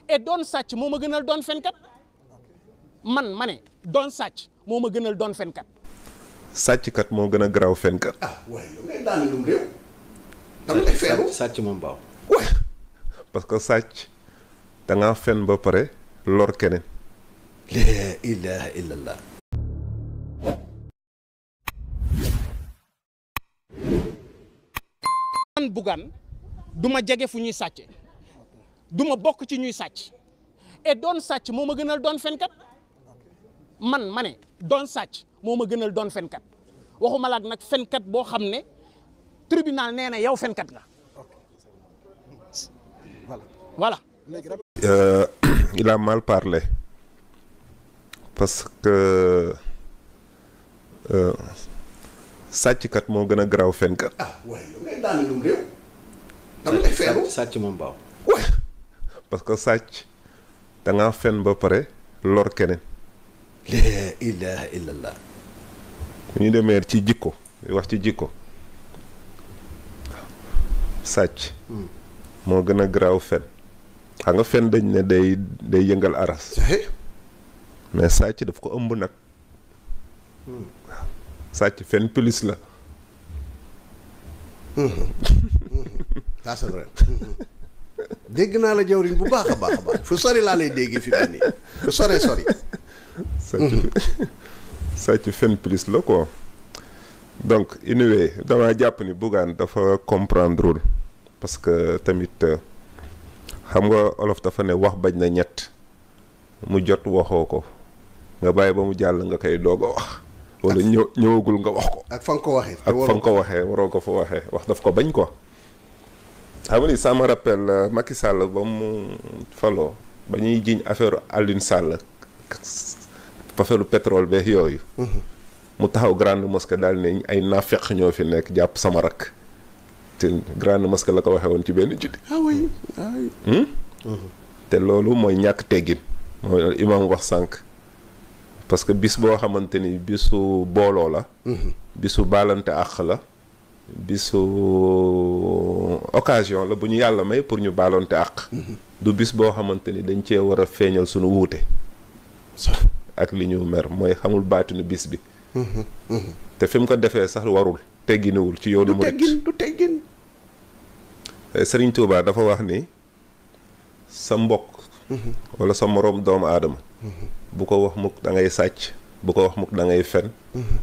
et doon sàcc moo ma gënal doon fenkat man ma ne doon sàcc moo ma gënal doon fenkat. sàcckat moo gën a garaaw fenkat. ah waaye yow ngay daane lum réew. dama lay feeru sàcc moom baaw. waaye. parce que sàcc da ngaa fen ba pare lor keneen. laa ilaaha illallah. man Bougane du ma jege fu ñuy sàcce du ma bokk ci ñuy sàcc et doon sàcc moo ma gënal doon fenkat man ma ne doon sàcc moo ma gënal doon fenkat waxuma la ak nag fenkat boo xam ne tribunal nee na yow fenkat nga voilà. Il a mal parlé parce que sàcckat moo gën a garaaw fenkat. ah waaye yow ngay daane lum réew. dama lay feeru sàcc moom baaw. waaye. parce que sàcc da ngaa fen ba pare lor keneen. laa ilaaha illallah. bu ñu demee ci jikko wax ci jikko sàcc moo gën a garaaw fen xam nga fen dañ ne day yëngal aras mais sàcc daf ko ëmb nag waaw sàcc fen plus la. ça c'est vrai. dégg naa la jawriñ bu baax a baax a baax fu sori laa lay déggee fi mu nii fu sori. sàcc fen plus la quoi. donc anyway damaa jàpp ni Bougane dafa comprendrewul parce que tamit xam nga olof dafa ne wax bañ na ñett mu jot waxoo ko nga bàyyi ba mu jàll nga koy doog a wax. wala ñëwagul nga wax ko. ak fa nga ko waxee. ak fa nga ko waxee waroo ko fa waxee wax daf ko bañ quoi. xam nga ni ça me rappelle Macky Sall ba mu faloo ba ñuy jiñ affaire Alioune Sall affaire pétrole beeg yooyu. mu taxaw grande mosquée daal ne ay naafeq ñoo fi nekk jàpp sama rakk te grande mosquée la ko waxee woon ci benn juddi. ah oui te loolu mooy ñàkk teggin mooy imam wax sànq parce que bis boo xamante ni bisu booloo la. bisu baalante àq la. bisu occasion la bu ñu yàlla may pour ñu baalante àq. du bis boo xamante ni dañ cee war a feeñal suñu wuute. ak li ñu mer mooy xamul baatinu bis bi. te fi mu ko defee sax warul tegginuwul ci yoonu murit du teggin Sëriñ Tuubaa dafa wax ni sa mbokk wala sa moroom doomu aadama bu ko wax mukk da ngay sàcc bu ko wax mukk da ngay fen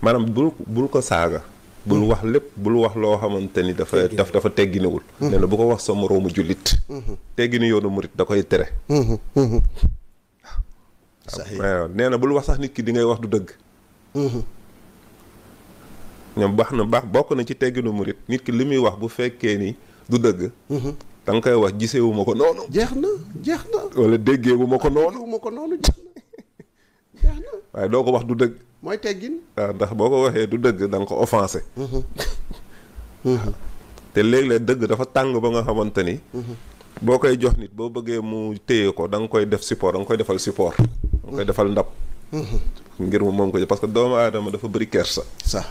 maanaam bul ko saaga bul wax lépp bul wax loo xamante ni dafa tegginuwul nee na bu ko wax sa moroomu jullit tegginu yoonu murit da koy tere waaw nee na bul wax sax nit ki di ngay wax du dëgg ñoom baax bokk na ci tegginu murit nit ki li muy wax bu fekkee ni du dëgg da nga koy wax gisewu ma ko noonu jeex na wala déggeewu ma ko noonu jeex na waaye doo ko wax du dëgg mooy teggin waaw ndax boo ko waxee du dëgg da nga ko offensé te léeg-léeg dëgg dafa tàng ba nga xamante ni boo koy jox nit boo bëggee mu téye ko da nga koy def support da nga koy defal support da nga koy defal ndab ngir mu moom ko parce que doomu aadama dafa bëri kersa sax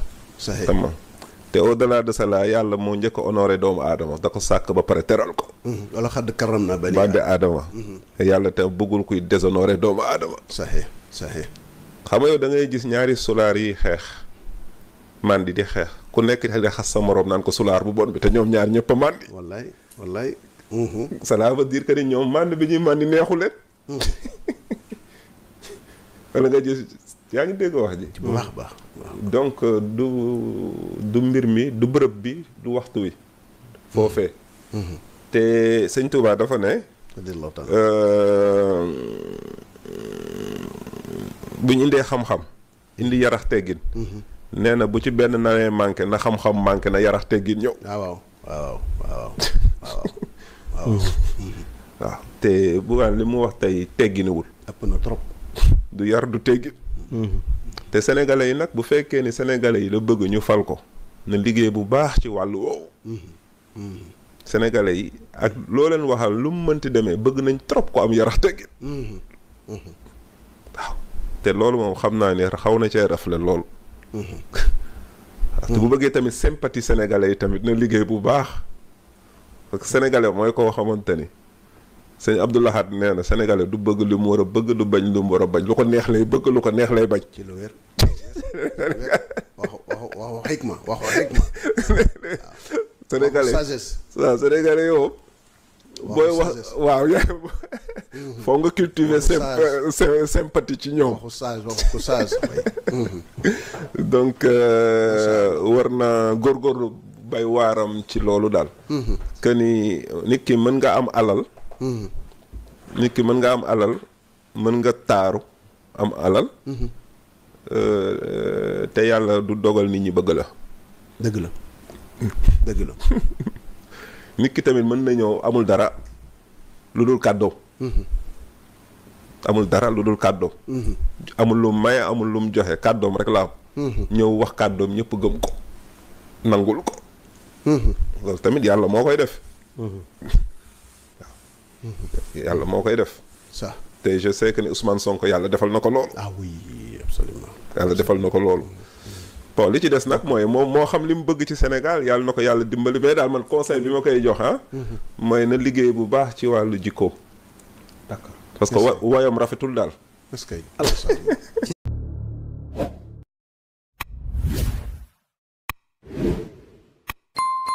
tamam te au delà de cela yàlla moo njëkk a honoré doomu aadama da ko sàkk ba pare teral ko wala xadd karam na bani aadama yàlla te bëggul kuy déshonoré doomu aadama saxee xam nga yow da ngay gis ñaari sulaar yi xeex mandi di xeex ku nekk di xas sa moroom naan ko sulaar bu bon bi te ñoom ñaar ñëpp a mandi wallaay cela veut dire que ni ñoom mandi bi ñuy mandi neexu leen wala nga gis yaa ngi dégg wax ji bu baax baax donc du mbir mi du bërëb bi du waxtu wi foofee te sëñ Touba dafa ne bu ñu indee xam-xam indi yarax teggin nee na bu ci benn nawee manqué na xam-xam manqué na yarax teggin ñëw waaw te Bougane li mu wax tey tegginuwul ëpp na trop du yar du teggin te sénégalais yi nag bu fekkee ni sénégalais yi la bëgg ñu fal ko na liggéey bu baax ci wàllu woowu sénégalais yi ak loo leen waxal lu mu mënti demee bëgg nañ trop ko am yarax teggin waaw te loolu moom xam naa ne xaw na cee rafle lool te bu bëggee tamit sympathie sénégalais yi tamit na liggéey bu baax parce que sénégalais mooy koo xamante ni sëñ Abdou Lahad nee na sénégalais du bëgg lu mu war a bëgg du bañ lu mu war a bañ lu ko neex lay bëgg lu ko neex lay bañ. ci lu wér. waxu xikma waxu xikma. sénégalais sagesse. waaw sénégalais yow. booy wax waaw foo nga cultiver sympathie ci ñoom. waxu sage waxu ku sage. donc war na góorgóorlu bay waaram ci loolu daal. que ni nit ki mën nga am alal. nit ki mën nga am alal mën nga taaru am alal. te yàlla du dogal nit ñi bëgg la. dëgg la dëgg la. nit ki tamit mën na ñëw amul dara lu dul kàddoom. amul dara lu dul kàddoom. amul lu maye amul lu mu joxe kàddoom rek la am. ñëw wax kàddoom ñëpp gëm ko nangul ko. loolu tamit yàlla moo koy def. yàlla moo koy def. ça te je sais que ni Ousmane Sonko yàlla defal na ko loolu. ah oui absolument. yàlla defal na ko loolu. bon li ci des nag mooy moom moo xam li mu bëgg ci Sénégal yàlla na ko yàlla dimbali mais daal man conseil bi ma koy jox mooy na liggéey bu baax ci wàllu jikko. d'accord parce que woyam rafetul daal. est-ce que